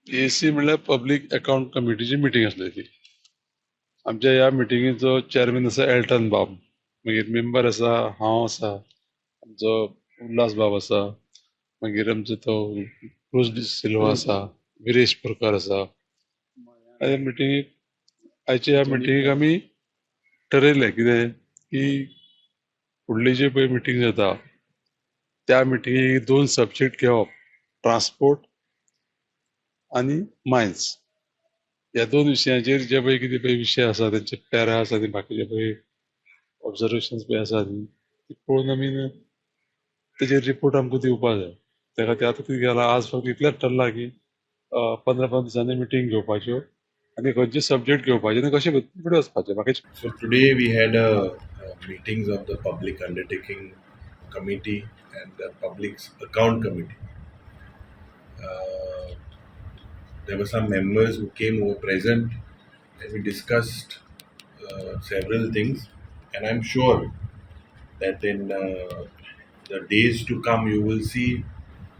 PAC म्हणल्यार public account कमिटीची meeting आसली ती. आमच्या ह्या मिटिंगेचो चॅरमॅन आसा एल्टन बाब, मागीर मेंबर आसा हांव आसा, आमचो उल्हास बाब आसा, मागीर आमचो तो क्रूज डिसिल्वा आसा, विरेश बोरकार आसा. ह्या मिटिंगेक, आयच्या ह्या मिटिंगेक आमी ठरयलें कितें की फुडली जी पळय मिटींग जाता त्या मिटिंगेक दोन सब्जेक्ट घेवप, ट्रान्सपोर्ट आनी मायन्स. ह्या दोन विशयांचेर जे पळय कितें पळय विशय आसा, तेंचे पॅरा आसा आनी बाकीचे पळय ऑब्जर्वेशन्स पळय आसा न्ही, ती पळोवन आमी तेजेर रिपोर्ट आमकां दिवपा जाय. त्या खातीर आतां कितें केलां, आज फक्त इतलेंच ठरलां की 15 15 दिसांनी मिटींग घेवपाच्यो आनी खंयचे सब्जेक्ट घेवपाचे आनी कशे फुडें वचपाचें बाकीचे. So today we had a meetings of the Public Undertaking Committee and the Public Account Committee. There were some members who came, who were present, and we discussed several things. And I'm sure that in the days to come, you will see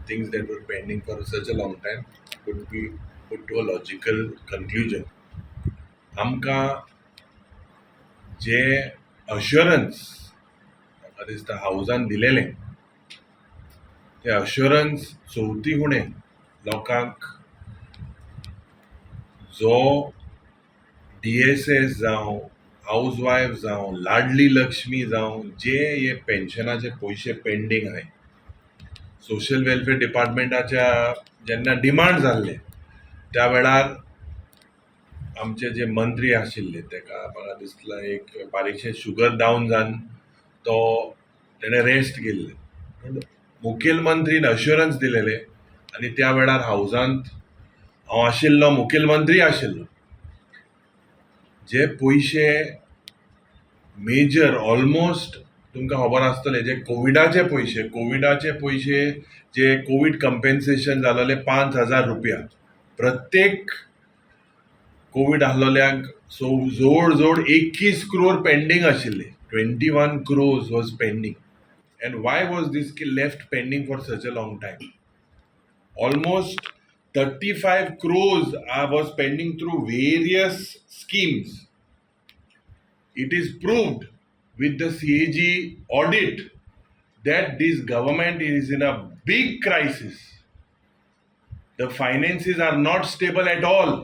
things that were pending for such a long time could be put to a logical conclusion. आमकां जे assurance म्हाका दिसता हावजान दिलेलें, तें assurance चवथी फुडें लोकांक जो DSS जावं, house wife जावं, लाडली लक्ष्मी जावं, जे हे पेन्शनाचे पयशे पेंडींग आहाय, सोशल वेलफेर डिपार्टमेंटाच्या जेन्ना डिमांड जाल्ले त्या वेळार आमचे जे मंत्री आशिल्ले, तेका म्हाका दिसता एक बारीकशें शुगर डावन जावन तो तेणें रेस्ट घेयल्लें. पूण मुखेलमंत्रीन अश्युरन्स दिलेले आनी त्या वेळार हावजांत हांव आशिल्लो, मुखेलमंत्री आशिल्लो. जे पयशे मेजर ऑलमोस्ट तुमकां खबर आसतलें, जे कोविडाचे पयशे, कोविडाचे पयशे जे कोवीड कंपेन्सेशन जालोले 5000 रुपया प्रत्येक कोवीड आहलोल्यांक, सो जवळ जवळ 21 क्रोर पेंडींग आशिल्ले. 21 crores was pending, and why was this left pending for such a long time? Almost 35 crores was pending through various schemes. It is proved with the CAG audit that this government is in a big crisis. The finances are not stable at all.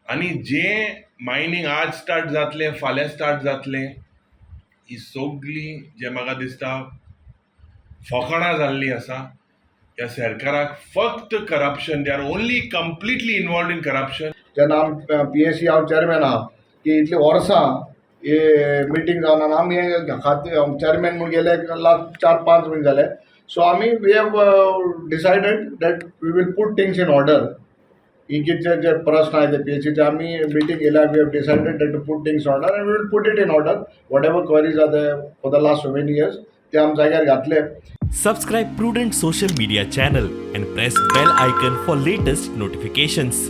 आनी जे mining आज start जातलें, फाल्यां start जातलें, ही सगळीं जे म्हाका दिसता फकाणां जाल्लीं आसा. ह्या सरकाराक फक्त corruption, they are only completely involved in corruption. जेन्ना आम पीएसी, हांव चॅरमॅन आहा की इतलीं वर्सां हे मिटींग जावना आनी आमी हे खातीर चॅरमॅन म्हूण गेले लास्ट 4-5 म्हयने जाले. सो आमी we have decided that we will put things in order. ही कितें जे प्रस्न आहाय ते पीएसीचे, आमी meeting घेयल्या. We have decided that to put things order and we will put it in order. Whatever queries are there for the last so many years, ते आमी जाग्यार घातले. Subscribe Prudent Social Media channel and press bell icon for latest notifications.